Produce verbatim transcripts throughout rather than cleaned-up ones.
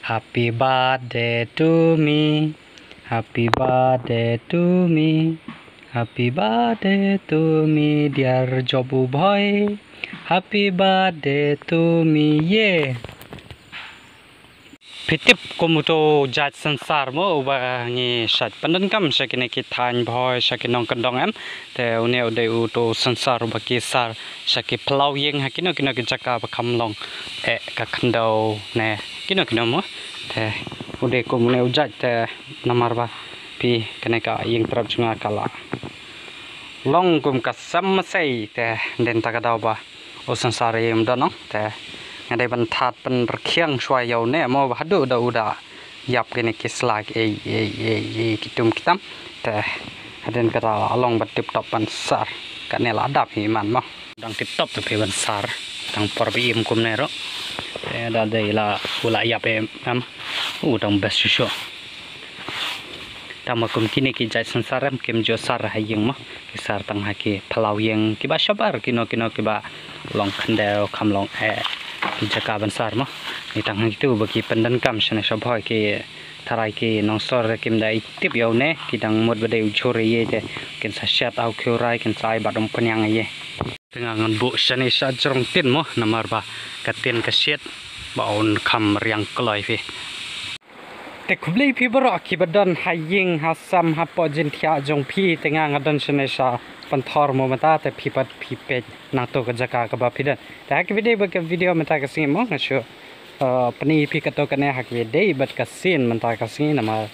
Happy birthday to me. Happy birthday to me. Happy birthday to me, dear Jobu boy. Happy birthday to me, yeah. Phi tip kum uto u jait synsar mo uba ngi shait pyndonkam sha kine ki thaiñ bhoi, sha ki nongkyndong em. Te une u dei uto u synsar uba ki sar sha ki phyllaw ïing ha kino kino ki jaka ba kham long eh ka khyndew ne kino kino mo. Te u dei kum une u jait te namar ba phi kane ka ïing trep jong nga ka la long kum ka sem masei te dei na kata ka daw ba u synsar ïa um don nong te nga dei ban thad pynrkhiang shuwa ïa une mo ba haduh da u da ïap kine ki sla ei ei ei ei ki tum ki tam. Te hadien kata la long ba tip top ban sar kane la dap hi man mo. Dang tip top te phi ban sar tang por ba im kumne ruh. Te da dei la u la ïap em em u dang best shuh shuh. Tang ma kum kine ki jait synsar em kim ju sar ha ïing mo. Ki sar tang ha ki phyllaw ïing kiba shabar kino kino kiba long khyndew kham long eh ki jaka ban sar mo. Ni tang ha kitu ba ki pyndonkam shane sha bhoi ki tharai ki nongsor kim da i tip ïa une ki dang mut ba dei u jhur ïa te kin sa shet au khiew rai kin sa ai bad um pynïang ïa. Te nga ngan buh shane sha jrong tin mo namar ba ka tin ka shet ba un kham riang kloi phi. Te khublei phi baroh kiba don ha ïing ha sem hapoh jingthiah jong phi te nga nga don shane sha pynthor mo mynta te phi pat phi peit nangto ka jaka kaba phi don. Te ha ka video bad ka video mynta ka sngi mo nga shu uh, pyni phi kato kane ha ka video bad ka scene mynta ka sngi namar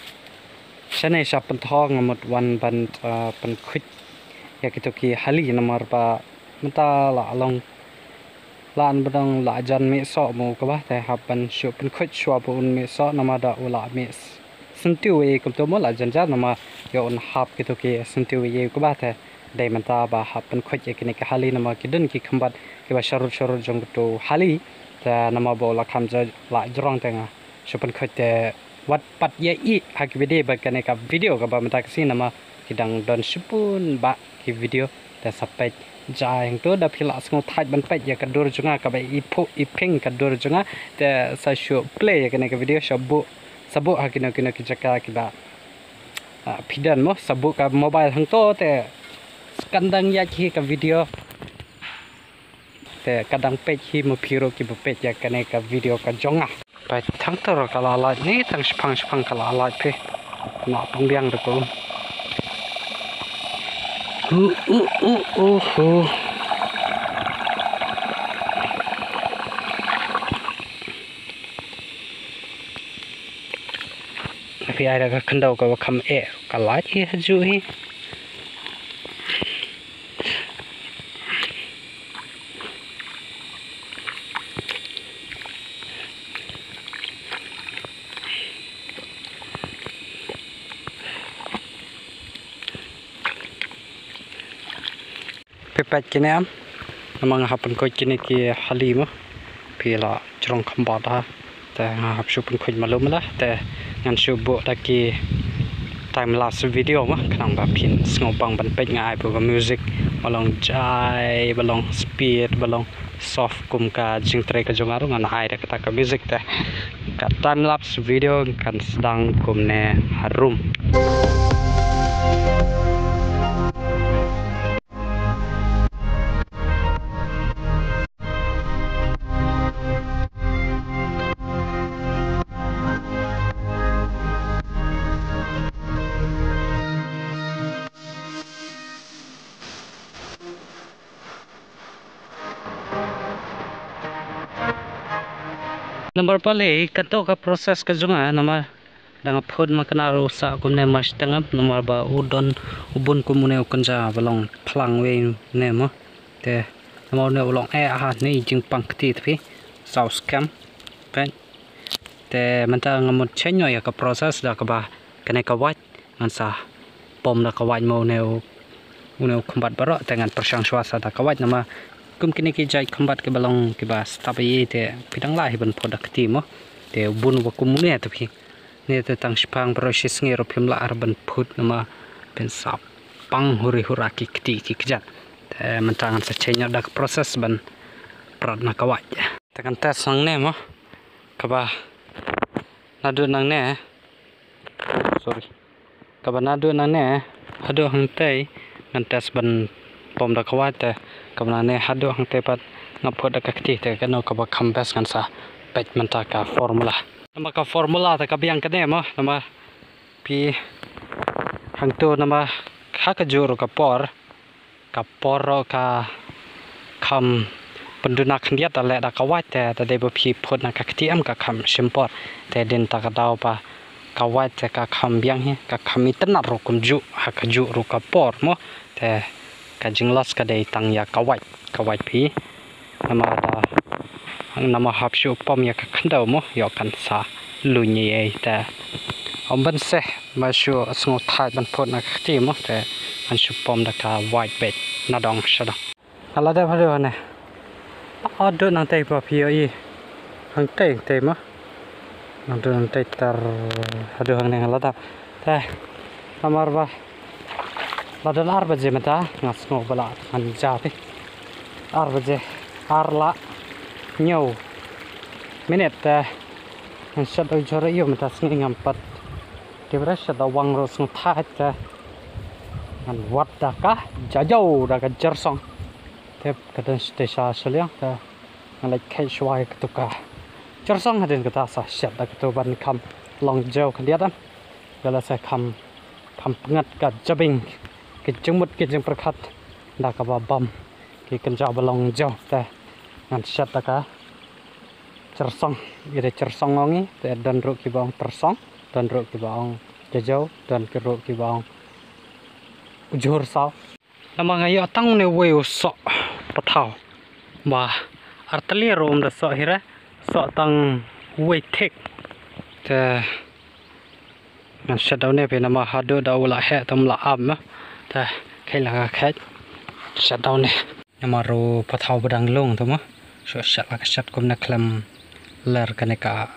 shane sha pynthor nga mut wan ban uh, pynkhuid ïa kito ki hali namar ba mynta la long la an ba dang la jan mih soh mo kaba te hap ban shu pynkhuid shuwa ba un mih soh namar da u la mih syntiew ïa kumto mo la jan jan namar ïa un hap kito ki syntiew ïa kaba te dei mynta ba hap pynkhuid ïa kine ki hali namar ki don ki khymbat kiba sharud sharud jong kito hali te namar ba u la kham ja la jrong te nga shu pynkhuid te wat pat ïa i ha ki video ba kane ka video kaba mynta ka sngi namar ki dang don shibun ba ki video te sa peit ja hangto da phi la sngew thait ban peit ïa ka dur jong nga kaba i phuh i ping ka dur jong nga te sa shu play ïa kane ka video sa buh sa buh ha kino kino ki jaka kiba ah, phi don mo sa buh ka mobile hangto te kan dang ïaid hi ka video te ka dang peit hi mo phi ruh kiba peit ïa kane ka video ka jong nga. Peit tang tur ka la lait ni tang shipang shipang ka la lait phi. Na pang biang da ko. U u u u u. Phi ai da ka khyndew ka ba kham eh ka lait hi ha ju hi. Phi peit kine em. Namar nga hap pynkhuid kine ki hali mo. Phi la jrong kham bad ha. Te nga hap shu pynkhuid malu mala te ngan shu buh da ki time lapse video mo khnang ba phin sngewbang ban peit nga ai ba music ba long jai ba long speed ba long soft kum ka jingtrei ka jong nga ruh ngan ai da kata ka music te ka time lapse video kan sdang kumne harum. Namar pale kato ka process ka jong nga namar dang phut ma kane ruh sa kumne mas tengam namar ba u don u bun kumne u kynja ba long phlang wei ne mo. Te namar ne u long eh ha ne jingpang kti tpi saw scam pen. Te mynta nga mut cheñño ïa ka process da kaba kane ka wait ngan sa pom da ka wait mo une u une u khumbat baroh te ngan pyrshang shwa sa da ka wait namar kum kine ki jait khumbat kiba long kiba stap ïa te phi dang lah hi ban phut da kti mo. Te u bun ba kum une te phi ne te tang shipang baroh shi sngi ruh phim lah ar ban phut namar phin sa pang huri hura ki kti ki kjat. Te mynta ngan sa cheñño da ka process ban prat na ka wait. Te kan test hangne mo kaba Naduh nangne, sorry, kaba naduh nangne haduh hangtei ngan test ban pom da ka wait, te kaba nangne haduh hangtei pat nga phut da ka kti, te kano kaba kham best ngan sa peit mynta ka formula. Namar ka formula te ka biang kane mo, namar phi hangto namar ha kajuh ruh ka por, ka por ruh ka kham pynduna khyndiat da leh da ka wait, te da dei ba phi phut na ka kti em ka kham shim por. Te hadien ta ka daw ba ka wait te ka kham biang hi, ka kham itynnad ruh kumjuh ha kajuh ruh ka por mo. Te ka jingloss ka dei tang ïa ka wait, ka wait phi. Namar da, namar hap shu pom ïa ka khyndew mo, ïoh kan sa luñ ei ei te. Ym ban seh ba shu sngewthait ban phut na ka kti mo, te ngan shu pom da ka wait beit nadong shadong. Nga la dep haduh hangne. Haduh nangtei ba phi ïohi. Hangtei, hangtei mo. Nangtei, nangtei tar haduh hangne nga la dep. Te, namar ba la don ar baje mynta, nga sngew ba la ngan ja te. Ar baje, ar la hynñiew minit te. Ngan shet da u jhur ïa u mynta sngi ngam pat. Te ba shet da wang ruh sngewthait te. Ngan wad da ka jajew da ka jersong. Te ka don shatei sha shiliang te. Ngan leit kheit shuwa ïa katu ka jersong hadien kata sa shet da katu ban kham long jew khyndiat em. Ïa la sa kham, kham pyngngad ka jabieng, ki jingmut ki jingpyrkhat da kaba bam ki kynja ba long jew te. Ngan shet da ka jersong, ïa da jersong ong i te, don ruh kiba ong tersong, don ruh kiba ong jajew, don ki ruh kiba ong u jhur saw. Namar nga ïoh tang une uwei u soh pathaw. Ba artylli ruh um da soh hi re, soh tang uwei thik. Te ngan shet da une phi namar haduh da u la heh te um la ap mo. Te kheit la ka kheit. Shet da une. Namar u pathaw ba dang lung te mo. Shu shet la ka shet kumne khlem ler kane ka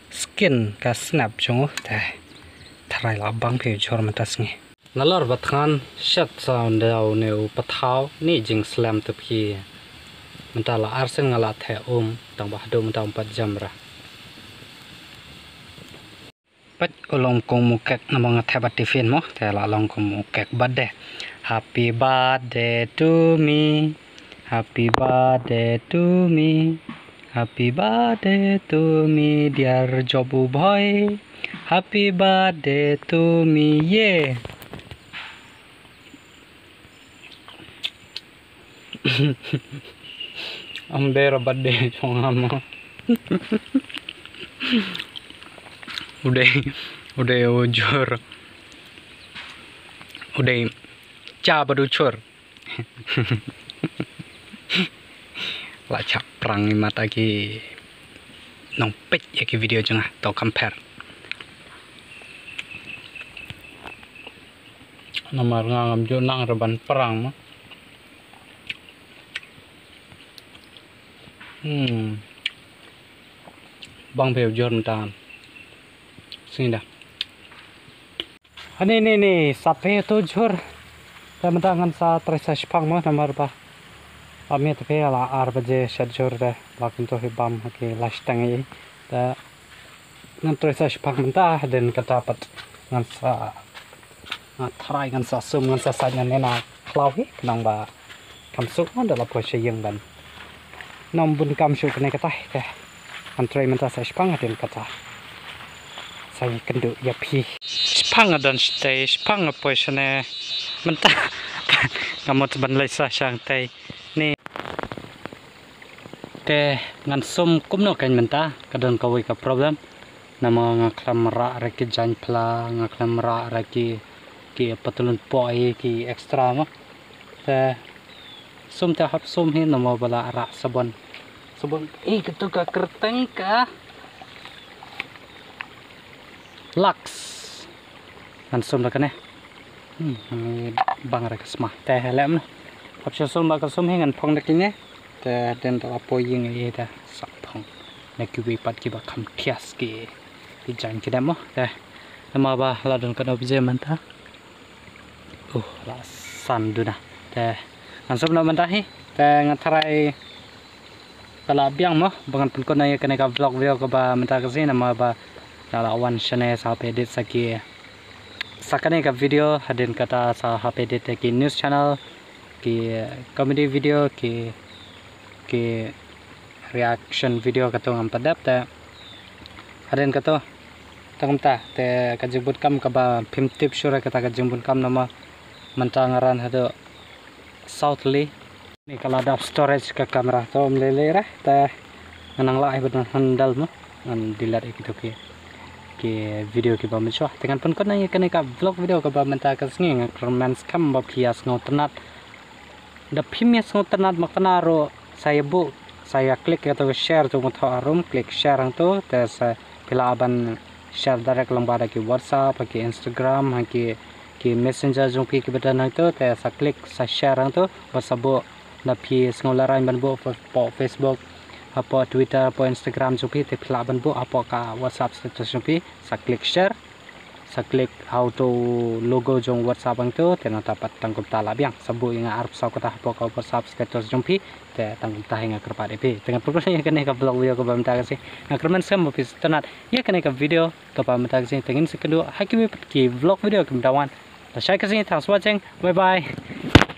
skin ka snap jong u te. Tharai la bang phi u jhur mynta sngi. Nalor ba thngan shet sa u ndaw ne u pathaw ni jingslem te phi. Mynta la arsien nga la theh um tang ba haduh mynta um pat jam ra. Pat u long kum u kek namar nga theh ba tiffin mo te la long kum u kek birthday. Happy birthday to me. Happy birthday to me. Happy birthday to me, dear Jobu boy. Happy birthday to me, yeah. Am dera birthday jong nga mo. U dei, u dei u jhur. U dei cha bad u jhur. La chap prang i mat agi nong peit ïa ki video jong nga to compare. Namar nga ngam ju nang re ban prang mo. Hmm. Bang phi u jhur mynta. Sngi da. Ani ni ni sat phi tu jhur. Te mynta ngan sa trei sa shipang mo namar ba. Ami te phi la ar baje shat jhur te la kumto hi bam ha ki last tang i. Te ngan trei sa shipang mynta hadien kata pat ngan sa, ngan tharai ngan sa sum ngan sa sait ngan ne na khlaw hi khnang ba kam suk ngan da la poi sha ïing ban. Nang bun kam suk ne kata hi te. Ngan trei mynta sa shipang hadien kata. Sa ïakynduh ïa phi. Shipang nga don shatei, shipang nga poi shane. Mynta nga mut ban leit sa shangtei. Ni. Te ngan sum kumno kan mynta, ka don kawei ka problem. Namar nga khlem rah re ki jaiñ phla, nga khlem rah re ki, ki patlun poi, ki extra mo. Te sum te hap sum hi namar ba la rah sabon. Sabon, eh, katu ka kyrteng ka Lux. Ngan sum da kane. Hmm, ngi bang re ka sma. Te helem na. Hap sha sum ba ka sum hi ngan phong da kine. Te den da la poi ïing ïa te sa phong. Na kiwei pat kiba kham thias ki, ki jaiñ ki dem mo. Te namar ba la don kano bje mynta. Uh, la san duna. Te ngan sum na mynta hi. Te ngan tharai ka la biang mo ba ngan pynkut na ïa kane ka vlog video kaba mynta ka sngi namar ba Ka la wan shane sa hap edit sa ki, sa kane ka video, hadien kata sa hap edit ki news channel, ki comedy video, ki, ki reaction video, kato ngam pat dep te. Hadien kato, tang kumta te ka jingbun kam kaba phim tip shuh re kata ka jingbun kam namar mynta nga ran haduh saw tylli. Ni ka la dap storage ka camera, to ym lei lei re te ngan nang lah ïa ban handle mo, ngan delete ïa kito ki, ki video kiba mynshuwa. Te ngan pynkut noh ïa kane ka vlog video kaba mynta ka sngi. Nga kyrmen skhem ba phi ïa sngewtynnat. Da phim ïa sngewtynnat ma kane ruh, sa ïa buh, sa ïa click ïa kato ka share, to mo, thoh harum click share hangto, te sa phi lah ban share direct lyngba da ki WhatsApp, ha ki Instagram, ha ki, ki Messenger jong phi kiba don hangto, te sa click, sa share hangto, bad sa buh, da phi sngew lehraiñ ban buh hapoh Facebook, hapoh Twitter, hapoh Instagram jong phi, te phi lah ban buh hapoh ka WhatsApp status jong phi, sa click share, sa click ha uto u logo jong WhatsApp hangto, te nangta pat tang kumta la biang, sa buh ïa nga arphew saw kata hapoh ka WhatsApp status jong phi, te tang kumta hi nga kyrpad ïa phi. Te ngan pynkup ïa kane ka vlog video kaba mynta ka sngi. Nga kyrmen skhem ba phi sngewtynnat ïa kane ka video kaba mynta ka sngi. Te ngin sa ïakynduh ha kiwei pat ki vlog video kiba mynta wan. Lashai ka sngi, thanks for watching. Bye bye.